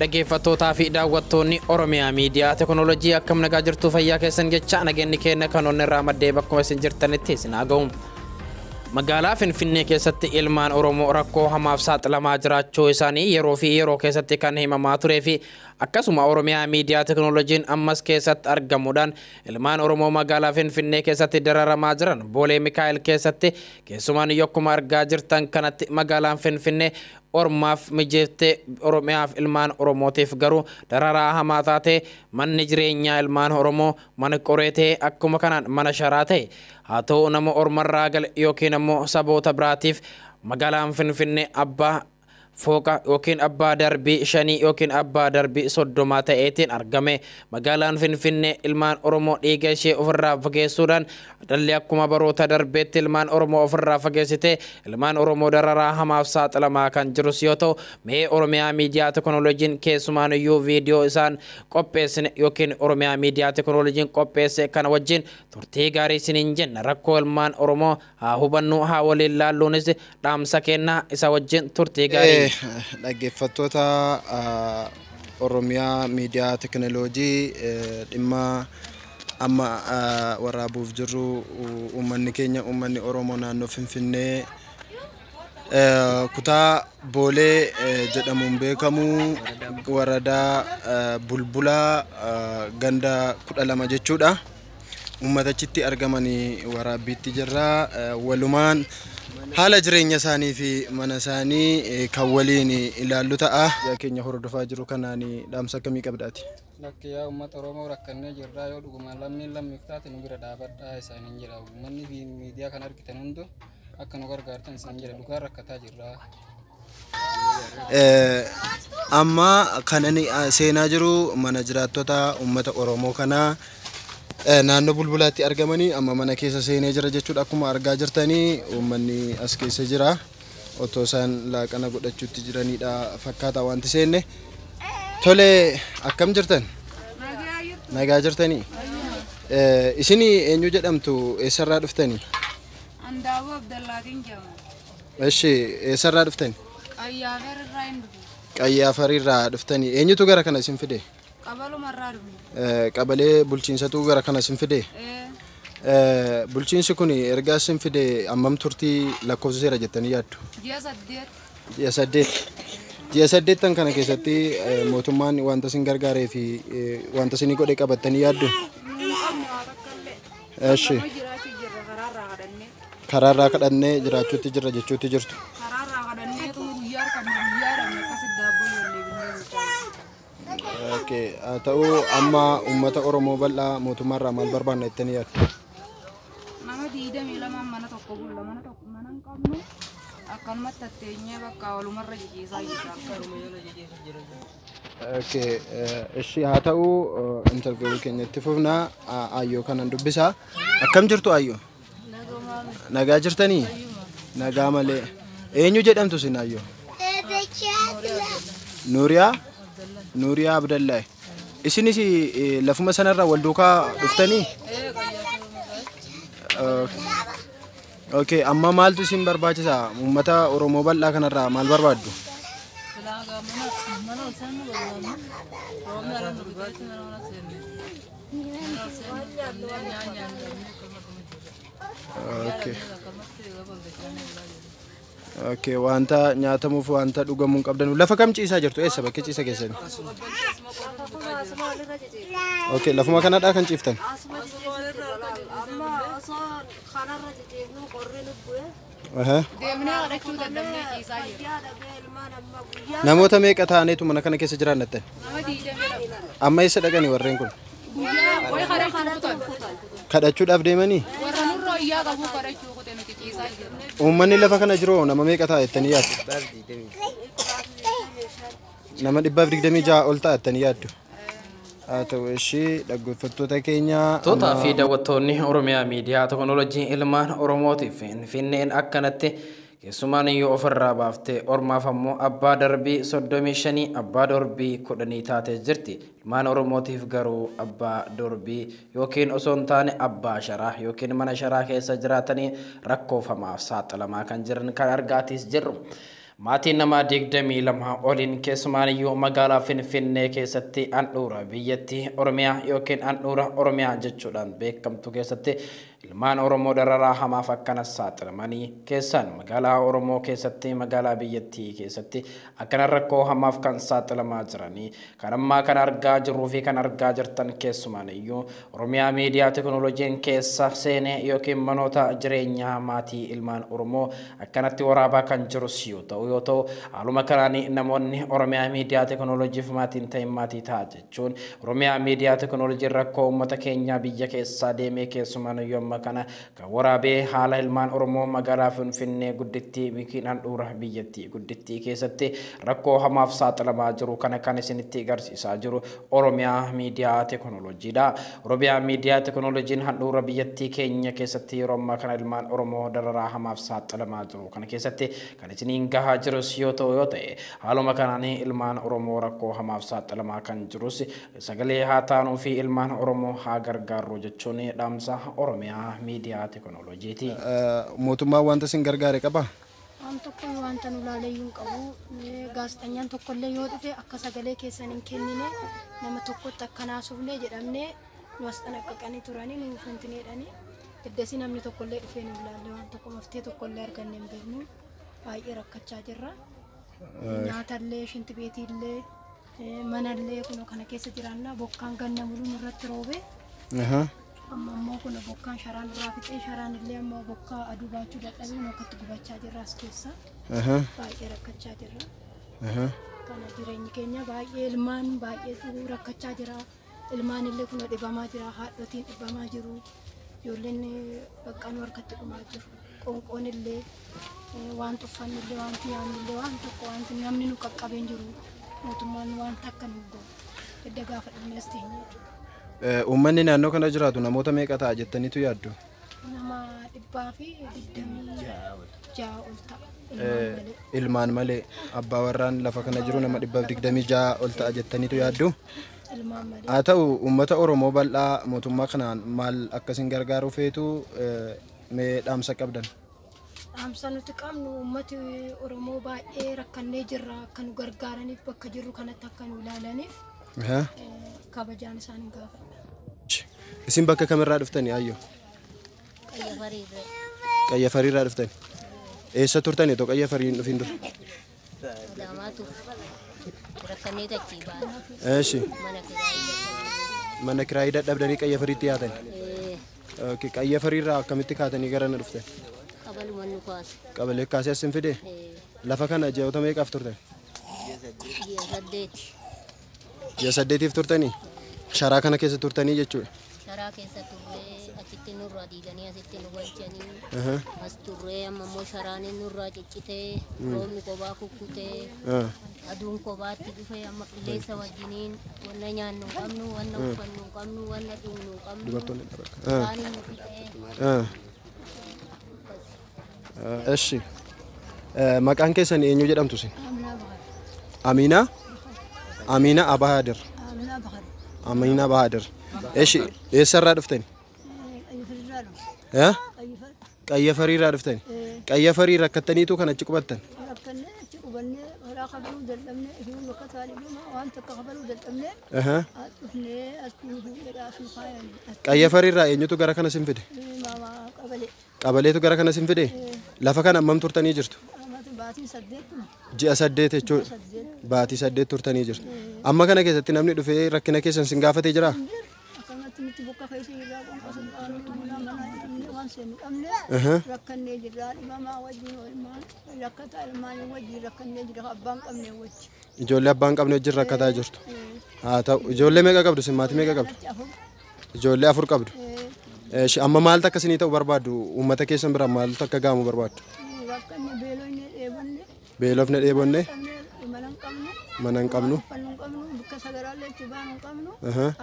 Dhaggeeffattootaa fi daawwattoonni Oromiyaa Miidiyaa Teekinooloojii, akkam nagaa jirtuu? Fayyaa keessan jecha nageenyi keenya kan onni irraa maddee bakkuma isin jirtanitti isin haa ga'u. Magaalaa Finfinnee keessatti ilmaan Oromoo rakkoo hamaaf saaxilamaa jiraachuu isaanii yeroo fi yeroo keessatti kan himamaa turee fi akkasuma Oromiyaa Miidiyaa Teekinooloojiin ammas keessatti argamuudhaan ilmaan Oromoo magaalaa Finfinnee keessatti dararamaa jiran Boolee Mikaa'el keessatti keessumaan yokkuma argaa jirtan kanatti magaalaan Finfinnee ormaaf mijeeftee Oromiyaaf ilmaan Oromootiif garuu dararaa hamaa taate. Manni jireenyaa ilmaan Oromoo mana qoree ta'e, akkuma kanaan mana sharaa ta'e. Haa ta'u, nama ormarraa gale yookiin ammoo saboota biraatiif magaalaan Finfinnee abbaa fooqa yookiin abbaa darbii 5 yookiin abbaa darbii 30 ta'eetiin argame. Magaalaan Finfinnee ilmaan Oromoo dhiiga ishee ofirraa fageessuudhaan dhalli akkuma baroota darbeetti ilmaan Oromoo ofirraa fageessite ilmaan Oromoo dararaa hamaaf saaxilamaa kan jirus yoo ta'u, mee Oromiyaa Miidiyaa Teekinooloojiin keessumaan iyyuu viidiyoo isaan qopheessine yookiin Oromiyaa Miidiyaa Teekinooloojiin qopheesse kana wajjin turtii gaarii isiniin jenna. Rakkoo ilmaan Oromoo haa hubannu, haa waliin laalluunis dhaamsa kennaa, isa wajjin turtii gaarii. Dhaggeeffattoota Oromiyaa Miidiyaa Teekinooloojii, dhimma amma waraabuuf jirru uummanni keenya, uummanni Oromoo naannoo Finfinnee kutaa Boolee jedhamuun beekamu, waradaa Bulbulaa, ganda 12 jechuudha. Uummata achitti argamanii waraabbiitti jirra. Walumaan haala jireenya isaanii fi mana isaanii kan waliin ilaallu ta'a. Keenya hordofaa jiru kanaan dhaamsa akkamii qabdaati? Lakki, yaa uummata Oromoo, rakkannee jirra. Yoo dhugumaan lammiin lammiif taate nu bira dhaabadhaa isaaniin jedha. Uummanni fi miidiyaa kan argitan hundu akka nu gargaartan isaan jedha. Dhugaan rakkataa jirra. Amma kan inni seenaa jiru mana jiraattota uummata Oromoo kanaa naannoo Bulbulaatti argamanii amma mana keessa seenee jira jechuudha. Akkuma argaa jirtanii uummanni as keessa jira. Otoo isaan laaqana godhachuutti jiranidha fakkaata wanti seenne. Tole, akkam jirtan? Nagaa jirtanii? Isin eenyu jedhamtu? Eessarraa dhuftanii? Andaaboo Abdallaatiin jedhama. Eshi, eessarraa dhuftani? Qayyaafer irraa hin dhufu. Qayyaafarirraa dhuftanii. Eenyutu gara kana isin fide? Qabalumarraa dhufne. Qabalee bulchiinsatu gara kana isin fide? Ee. Bulchiinsi kun erga isin fide hammam turtii lakkoofsiseera jettanii yaaddu? Ji'a 8. Ji'a 8. Ji'a 8n kana keessatti mootummaan wanta isin gargaaree fi wanta isinii godhe qabattanii yaaddu? Hin qabnu waa takka illee. Eshi. Nama jiraachuu jirra karaarraa kadhannee. Karaarraa kadhannee jiraachuutti jirra jechuutti jirtu. Karaarraa kadhannee guyyaa harkanne, guyyaa dhabne, akkasitti daabboo ijoollee binnee bulchaa. Okay, haa ta'u, amma uummata Oromoo bal'aa mootummaarraa maal barbaanna jettanii yaaddu? Nama 22n mana tokko bulla, mana tokko mana hin qabnu, akkanumatti tatteenyee bakka walumarra ciciisaa jirra. Okay, ishi haa ta'u, interview keenyatti fufnaa. Ayyoo kanan dubbisaa. Akkam jirtu, ayyoo? Nagaa jirtanii? Nagaa malee. Eenyu jedhamtu isin, ayyoo? Nuuriyaa? Nuuriyaa Abdallahi. Isinis lafuma sanarraa wal duukaa dhuftanii? Okay, amma maaltu isin barbaachisa? Uummata Oromoo bal'aa kanarraa maal barbaaddu? Mana ol seennu barbaanna. Roobni ala nu biteetti mana mana seenne. Mana ol seennu dhabnee nyaanni dhabnee akkasuma jirra. Akkanumatti lafa galchaanii bulaa jirra. Okay, wanta nyaatamuuf wanta dhugamuu hin qabdan. Lafa kam ciisaa jirtu? Eessa bakki ciisa keessanii? Okay, lafuma kanadhaa kan ciiftan? Amma osoo kanarra ciciifnu qorri nu bu'e. Deemnee kadhachuu dadhabnee ciisaa jirra. Fayyaa dhabee ilmaan amma guyyaa. Namoota meeqa ta'aniitu mana kana keessa jiraannattan? Nama 22. Amma eessa dhaqanii warreen kun? Guyyaa wayi kadhachuu kutan. Kadhachuudhaaf deemanii? Warra nurra iyyaa qabu kadhachuu kute, nuti ciisaa jirra. Uummanni lafa kana jiru nama meeqa ta'a jettanii yaaddu? Nama 126 ol ta'a jettanii yaaddu? Haa ta'u, ishii dhaggeeffattoota keenya. Toota fi daawwattoonni Oromiyaa Miidiyaa Teekinooloojii, ilmaan Oromootiif Finfinneen akkanatti keessumaan iyyuu ofirraa baaftee ormaaf ammoo abbaa darbii 35, abbaa darbii 10 taatee jirti. Ilmaan Oromootiif garuu abbaa darbii yookiin osoo hin taane abbaa sharaa yookiin mana sharaa keessa jiraatanii rakkoof hamaaf saaxilamaa kan jiran kan argaatiis jirru. Maatiin namaa 22 oliin keessumaaniyyuu magaalaa Finfinnee keessatti handhuura biyyattii Oromiyaa yookiin handhuura Oromiyaa jechuudhaan beekamtu keessatti ilmaan Oromoo dararaa hamaaf akkana saaxilamanii keessaan magaalaa Oromoo keessatti magaalaa biyyattii keessatti akkana rakkoo hamaaf kan saaxilamaa jiranii kan ammaa kan argaa jirruu fi kan argaa jirtan keessumaaniyyuu Oromiyaa miidiyaa teekinooloojiin keessa seenee yookiin manoota jireenyaa maatii ilmaan Oromoo akkanatti waraabaa kan jirus yoo ta'u haaluma kanaan namoonni Oromiyaa miidiyaa teekinooloojiif maatiin ta'in maatii ta'a jechuun Oromiyaa miidiyaa teekinooloojiin rakkoo uummata keenyaa biyya keessaa deemee keessumaaniyyuu amma kana kan waraabee haala ilmaan Oromoo magaalaa Finfinnee guddittii yookiin handhuura biyyattii guddittii keessatti rakkoo hamaaf saaxilamaa jiru kana kan isinitti agarsiisaa jiru Oromiyaa miidiyaa teekinooloojiidha. Oromiyaa miidiyaa teekinooloojiin handhuura biyyattii keenya keessatti yeroo ammaa kana ilmaan Oromoo dararaa hamaaf saaxilamaa jiru kana keessatti kan isiniin gahaa jirus yoo ta'e haaluma kanaan ilmaan Oromoo rakkoo hamaaf saaxilamaa kan jirus sagalee haa taanuu fi ilmaan Oromoo haa gargaarru jechuun dhaamsa Oromiyaa miidiyaa teekinooloojiiti. Mootummaan wanta isin gargaare qabaa? Waan tokko wanta nu laaleyyuu hin qabu. Gaazexeessaan tokkollee yoo dhufe akka sagalee keessan hin kennine nama tokkotti akka naasufne jedhamnee nu as xanaqqaqanii turanii nu finfineedhanii. Iddasii namni tokkollee dhufee nu ilaalle waan tokko maftee tokkollee arganne hin beeknu. Baay'ee rakkachaa jirra. Nyaatallee, shintibeetiillee, manallee kun kana keessa jiraanna. Bokkaan ganna muluu nurratti roobe. Amma ammoo kun bokkaan sharaan irraa fixee sharaan illee amma bokkaa aduu baachuu dadhabee nu akkatti gubachaa jirra as keessa. Baay'ee rakkachaa jirra. Kana jireenyi keenya baay'ee ilmaan baay'ee rakkachaa jira. Ilmaan illee kun dhibamaa jira. Haadhotiin dhibamaa jiru. Ijoolleen bakka nu harkatti dhumaa jiru. Qoonqoon illee waan tuffanni illee wanti nyaanni illee waan tokko wanti namni nu qaqqabee hin jiru. Mootummaan waan takka nu godhu. Edda gaafa dhumne as teenye jechuudha. Uummanni naannoo kana jiraatu namoota meeqa ta'a jettaniitu yaaddu? Nama 126 ol ta'a. Ilmaan malee abbaa warraan lafa kana jiru nama 126 ol ta'a jettaniitu yaaddu? Ilmaan malee. Haa ta'u uummata Oromoo bal'aa mootummaa kanaan maal akkasiin gargaaruu feetu mee dhaamsa qabdan? Dhaamsa nuti qabnu uummati Oromoo baay'ee rakkannee jirra akka nu gargaaraniif bakka jirru kanatti akka nu ilaalaniif kabajaan isaan gaafadha. Isin bakka kamirraa dhuftani ayyoo? Qayya Fariirraa dhuftani. Eessa turtani otoo Qayya Fariin dhufin dura? Eeshi. Mana kiraayii dadhabdanii Qayya Fariitti yaatani? Qayya Fariirraa akkamitti kaatanii gara na dhuftan? Qabalee kaasee as hin fidee? Lafa kana ji'oota meeqaaf turtan? Ji'a 8 turtanii? Sharaa kana keessa turtanii jechuudha? Sharaa keessa turree achitti nurraa diiganii asitti nu galchanii as turree amma immoo sharaan nurraa ciccitee roobni kophaa kukkutee aduun kophaatti dhufee amma qilleensa wajjiniin wanna nyaannu hin qabnu wanna uffannu hin qabnu wanna dhugnu hin qabnu sharaan nu fixee. Eshi maqaan keessan eenyu jedhamtu isin? Amina Amina Abaadir. Amina Bahadir. Eshi eessarraa dhuftani? Qayya Fariirraa dhuftani? Qayya Farii rakkattaniitu kan achi qubattan? Rakkannee achi qubannee karaa kabaluu dadhabnee isin bakka taalibumaa waan takka kabaluu dadhabnee as dhufnee as fuudhee as nu kaayan. Qayya Fariirraa eenyutu gara kana sin fide? Maamaa qabalee. Qabaleetu gara kana sin fide? Lafa kana hammam turtanii jirtu? Baatii 8. Ji'a 8 jechuudha. Baatii 8 turtanii jirtu. Amma kana keessatti namni dhufee rakkina keessan sin gaafatee jiraa? Akkanatti nuti bokka keessa jirraa qoonqoo sin qabnu waan seenu qabne rakkannee jirraa dhibamaa wajjin ilmaan rakkataa ilmaan wajjin rakkannee jira abbaan qabne wajjin. Ijoollee abbaan qabne wajjin rakkataa jirtu. Haa ta'u ijoollee meeqa qabdu sin maatii meeqa qabdu? Ijoollee 4 qabdu. Amma maaltu akka isinii ta'u barbaaddu? Uummata keessan biraa maaltu akka ga'amu barbaaddu? Rakkanne beelofne dheebonne. Beelofne dheebonne. Mana hin qabnu. Mana hin qabnu. Mana hin qabnu. Bakka sagaraallee itti baanu hin qabnu.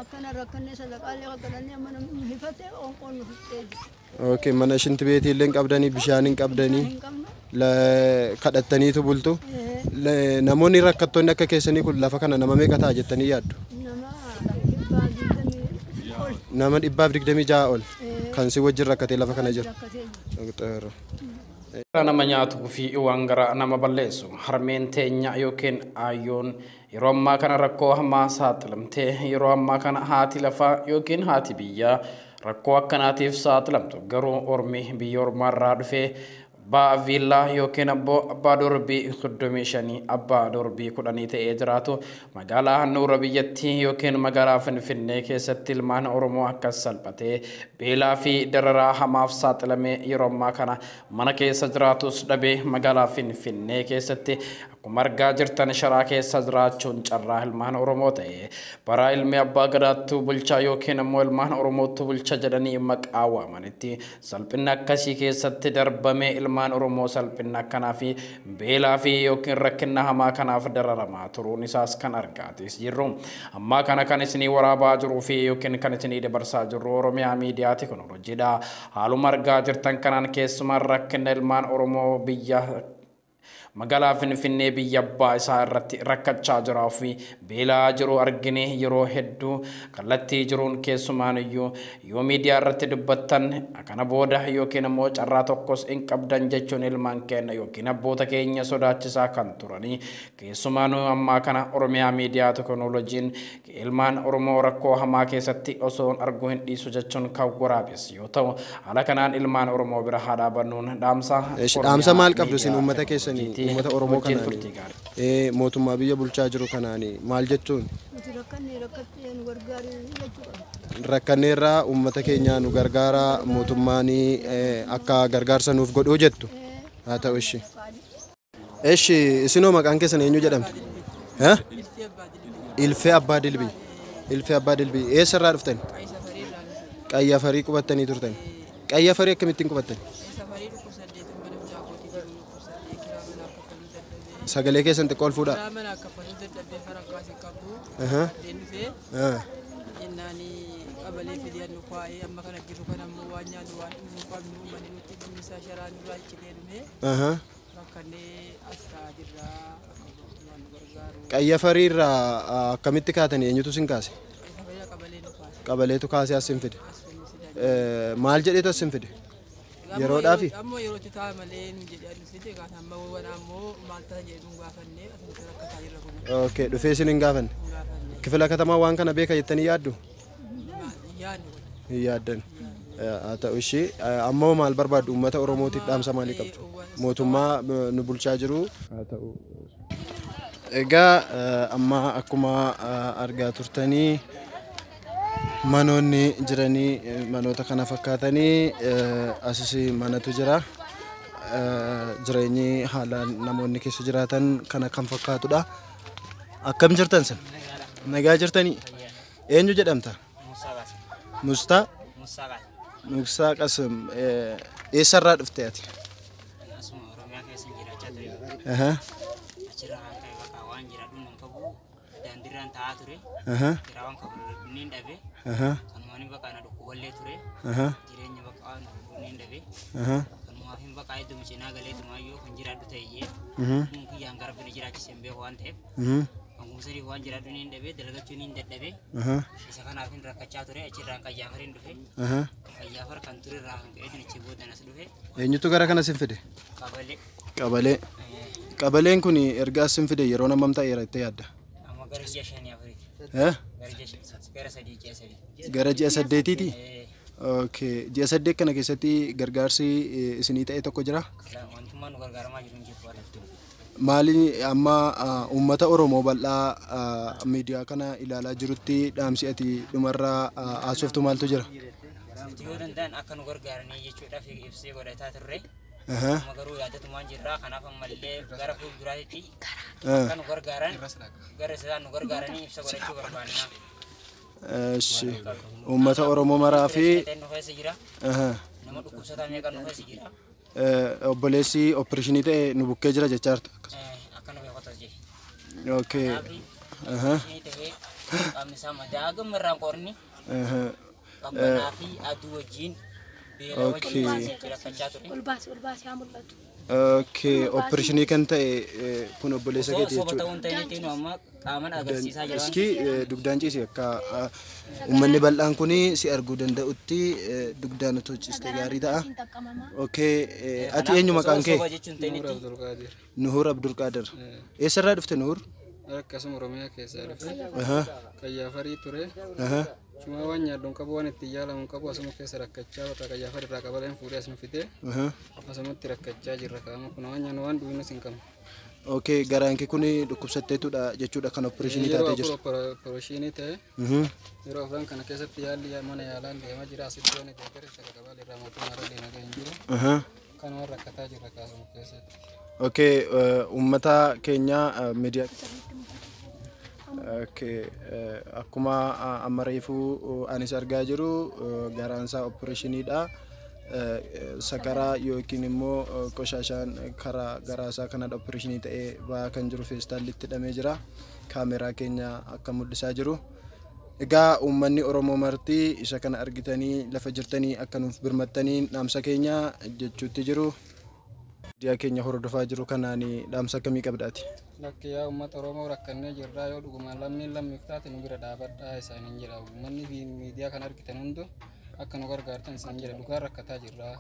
Akkana rakkannee sadaqaallee kakadhannee mana nu hifate qoonqoon nu fixee jira. Okay, mana shinti beetii illee hin qabdanii, bishaan hin qabdanii, kadhattaniitu bultu. Namoonni rakkattoonni akka keessanii kun lafa kana nama meeqa ta'a jettanii yaaddu? Nama 126 ol. Nama 126 ol kan si wajjin rakkatee lafa kana jiru. Nama nyaatuu fi waan garaa nama balleessu harmeen teenya yookiin aayyoon yeroo ammaa kana rakkoo hamaa saaxilamtee, yeroo ammaa kana haati lafaa yookiin haati biyyaa rakkoo akkanaatiif saaxilamtu, garuu ormi biyya ormaarraa dhufee abbaa viillaa yookiin abbaa dorbii 35, abbaa dorbii 10 ta'ee jiraatu magaalaa handhuura biyyattii yookiin magaalaa Finfinnee keessatti ilmaan Oromoo akkas salphatee beelaa fi dararaa hamaaf saaxilamee yeroo ammaa kana mana keessa jiraatus dhabee magaalaa Finfinnee keessatti akkuma argaa jirtan sharaa keessa jiraachuun carraa ilmaan Oromoo ta'e. Bara ilmi abbaa gadaattuu bulchaa yookiin ammoo ilmaan Oromoottu bulcha jedhanii maqaa waamanitti salphinna akkasii keessatti darbamee ilmaan Oromoo salphinna akkanaa fi beelaa fi yookiin rakkina hamaa kanaaf dararamaa turuun isaas kan argaatis jirru. Ammaa kana kan isinii waraabaa jiruu fi yookiin kan isinii dabarsaa jirru Oromiyaa Miidiyaa Teekinooloojiidha. Haaluma argaa jirtan kanaan keessumaa rakkina ilmaan Oromoo biyya magaalaa Finfinnee biyya abbaa isaa irratti rakkachaa jiraa fi beelaa jiru argine yeroo hedduu kallattii jiruun keessumaan iyyuu yoo miidiyaa irratti dubbattan kana booda yookiin immoo carraa tokkos hin qabdan jechuun ilmaan keenya yookiin abboota keenya sodaachisaa kan turanii, keessumaan ammaa kana Oromiyaa Miidiyaa Teekinooloojiin ilmaan Oromoo rakkoo hamaa keessatti osoo arguu hin dhiisu jechuun kan waraabessu yoo ta'u, haala kanaan ilmaan Oromoo bira haa dhaabannuun dhaamsa. Dhaamsa maal qabdu isin uummata keessanii, uummata Oromoo kanaanii, mootummaa biyya bulchaa jiru kanaanii maal jechuun? Nuti rakkannee rakkatee nu gargaaru jechuudha. Rakkanneerraa uummata keenya nu gargaara, mootummaan akka gargaarsa nuuf godhuu jettu. Haa ta'u, ishi. Eshi, isinoo maqaan keessan eenyu jedhamtu? Ilfee Abbaa Dilbii. Ilfee Abbaa Dilbii. Eessarraa dhuftan? Qayya Farii qubattanii turtan. Qayya Farii akkamittiin qubattan? Sagalee keessan xiqqoo ol fuudhaa. Mana kaffaluu dadhabee farankaas hin qabu. Dhufee jennaani qabalee fidee nu kaa'ee, amma kana jiru kana ammoo waan nyaannu waan dhugnu qabnu, manni nutti dhumni isaa sharaa nurraa iccilee dhumee rakkannee as taa'aa jirra, akka mootummaan nu gargaaru. Qayya Fariirraa akkamitti kaatanii, eenyutu sin kaase? Qabalee nu kaase. Qabaleetu kaasee as sin fide. Maal jedheetu as sin fide? Yeroodhaafi? Ammoo yerootti ta'a malee nu jedhee nu fide, kaasa amma wana ammoo maal ta'a jedhee nu gaafanne, asumatti rakkataa jirra kun. Okay, dhufee isin hin gaafanne. Nu gaafanne. Kifila katamaa waan kana beeka jettanii yaaddu? Yaadnu. Hin yaaddan. Haa ta'u, ishii ammoo maal barbaaddu, uummata Oromootiif dhaamsa maalii qabdu? Mootummaa nu bulchaa jiru. Haa ta'u. Egaa amma akkuma argaa turtanii manoonni jiranii manoota kana fakkaatanii, asis manatu jira. Jireenyi haalaan namoonni keessa jiraatan kana kan fakkaatudha. Akkam jirtan sin? Nagaa jirtanii? Eenyu jedhamta? Mustaa? Musaa Qasim. Eessarraa dhufte ati? Asuma Oromiyaa keessa jiraachaa ture. Achirraa kan ka'e bakka waan jiraadhu nan qabu, daandiirraan taa'aa ture. Kiraa waan qabu niin dhabe. Kanumaan bakka na dhukkuballee ture. Jireenya bakka waan niin dhabe. Kanumaaf hin bakka iddoo cinaa galee tumaayyuu kan jiraadhu ta'eyyee. Kun kiyyaan gara bira jiraachise hin beeku waan ta'eef. Hanguma sadii waan jiraadhu niin dhabe, dalagachuu niin dadhabe. Isa kanaaf hin rakkachaa ture, achirraan Qayyaafariin dhufe. Qayyaafar kan ture irraa kan ka'e achi booda as dhufe. Eenyutu gara kana sin fide? Qabalee. Qabalee. Qabaleen kun erga as sin fide yeroo hammam ta'eera jettee yaadda? Amma gara ji'a shanii afuriiti. Gara ji'a gara sadii, ji'a sadii. Gara ji'a saddeetiiti? Okay. Ji'a 8 kana keessatti gargaarsi isinii ta'e tokko jira? Wantummaan nu gargaaramaa jiru hin jiru. Maali amma uummata Oromoo bal'aa miidiyaa kana ilaalaa jirutti dhaamsi ati dhumarraa haasoftu maaltu jira? Nuti yoo danda'an akka nu gargaaranii jechuudhaaf ibsee godhataa turre. Amma garuu yaadatumaan jirra. Kanaaf ammallee gara fuulduraatti akka nu gargaaran, gara isaan nu gargaaranii ibsa godhachuu barbaanna. Eshi, uummata Oromoo maraa fi Nu keessa jira. Nama dhukkubsataa meeqa nu keessa jira. Obboleessi opereeshinii ta'e nu bukkee jira jechaa jirta. Akka nu beekotas jedhe. Okay. Kanaaf ta'ee qaamni isaa madaa gammarraan qorni qabbanaa fi aduu wajjin beela wajjin rakkachaa ture. Ol baasi, ol baasi, haa mul'atu. Okay, opereeshinii kan ta'e kun obboleessa Osoo keeti soba jechuudha. ta'uu hin ta'initti nu amma qaaman agarsiisaa jira. Iski dugdaan ciisi akka uummanni bal'aan kun si arguu danda'utti dugdaan otoo ciiste gaarii ta'a. Okay, ati eenyu maqaan kee? Osoo soba jechuun Nuur ta'initti Abdulqaadir. Nuhur Abdulqaadir. Eessarraa dhufte Nuhur? Akkasuma Oromiyaa keessaa dhufe. Aha, Qayyaafarii ture. aha. Cuma waan nyaadhu hin qabu, waan ittiin yaalamu hin qabu, asuma keessa rakkachaa bakka Qayyaafarii irraa qabaleen fuudhee asuma fidee Aha. asumatti rakkachaa jirra kaama kun waan nyaannu waan dhugnus hin qabnu. Okay, garaan kee kun dhukkubsatteetudha jechuudha kan opereeshinii Yeroo taatee 4 jirtu. opereeshinii ta'e Mhm. yeroo afran kana keessatti yaalli mana yaalaan deemaa jira asitti waan deeggarsa qaqqabaa irraa mootummaa irra deemaa hin jiru. Aha. Kan waan rakkataa jirra kaasuma keessatti. Okay, uummata keenya miidiyaa. Okay, akkuma amma reefuu anis argaa jiru garaansaa opereeshiniidha. Sakaraa yookiin immoo qoshaashaan karaa garaasaa kanadha opereeshinii ta'ee ba'aa kan jiru feestaalli itti hidhamee jira. Kaameraa keenya akka mul'isaa jiru. Egaa uummanni Oromoo marti isa kana argitanii lafa jirtanii akka nuuf birmattanii dhaamsa keenya jechuutti jiru. Miidiyaa keenya hordofaa jiru kanaan dhaamsa akkamii qabdaati? Lakki yaa uummata Oromoo rakkannee jirraa yoo dhugumaan lammiin lammiif taate nu bira dhaabadhaa isaaniin jedha. Uummanni fi miidiyaa kan argitan hundu akka nu gargaartan isaan jedha. Dhugaan rakkataa jirraa.